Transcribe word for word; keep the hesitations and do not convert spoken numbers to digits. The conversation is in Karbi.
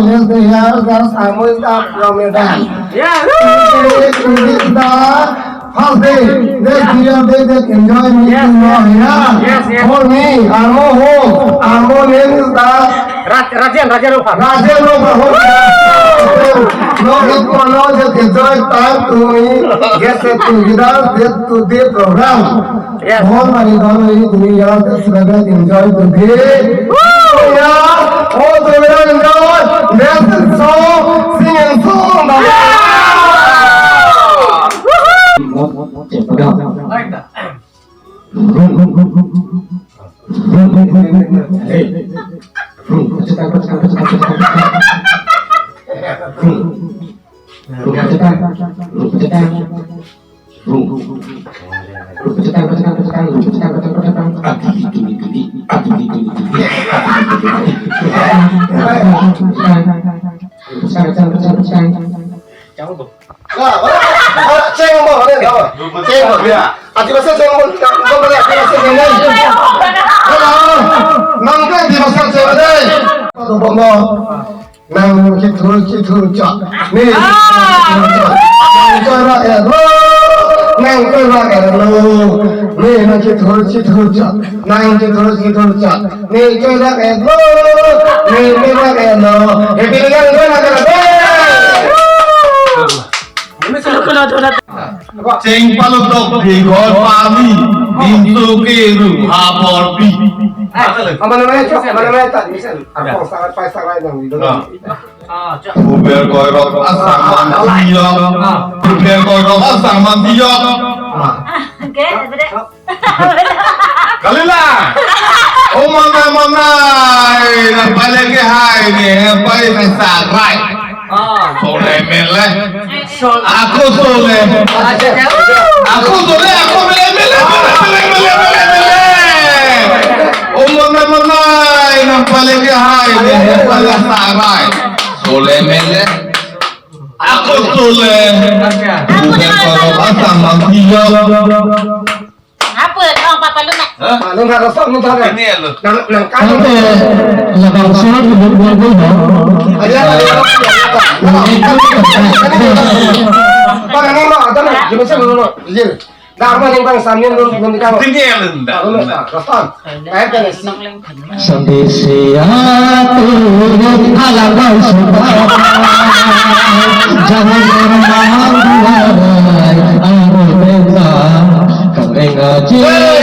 less day here, just Amo is the prominent. Yeah. Today is the first day that we are there that enjoy meeting now here. Yes, yes. For me, Amo home, Amo name is the Raj-, Rajen, Rajen Rongphar. Rajen Rongphar home. No, it will not just enjoy time to me. Yes, yes, to leaders, that today program. Yes. All my leaders, we are just celebrate, enjoy today. Yeah, all together enjoy. Ceng bo, ceng bo. Ati basa ceng bo, bo bale ati basa ceng dei. Nang ke ati basa ceng dei. Nang kithur kithur chot. Ni nang chora elo. Nang chora elo. Ni nang kithur kithur chot. Nang kithur kithur chot. Ni chora elo. Ni chora elo. Happy New Year, nang chora elo. Cheng palodok di ghor pani, dimso keru habor pi. Mana mana chok, mana mana ta, misal. Ako sangat pai sangat nang di. Uber koirok asang man siyok. Uber koirok asang man siyok. Oke, betul. Kalila. Oh, mama, mama. Nang pale ke hai ni, pai nang sarai. Sole mele. Ako sole. Ako sole, ako mele, mele, mele, mele, mele, mele. Oh, mama, mama. Nang pale ke hai ni, pai nang sarai. Sole mele. Ako sole. Uber koirok asang man siyok. Apa? Oh, papa lu nak. Hah? Malu nggak resep nih, Bang. Ini ya lu. Nang, nang kan. Ante, labangso, aja. Bang, ini mau ada nih. Gimana sih lu? Iya. Dah, apa nih, Bang? Sambil lu, lu nikah. Ini ya lu, ndak. Malu nggak resep. Kayak kan sih. Sandesi atu halang bai suka. Jangan bermain duai, aru beta, kang renga je.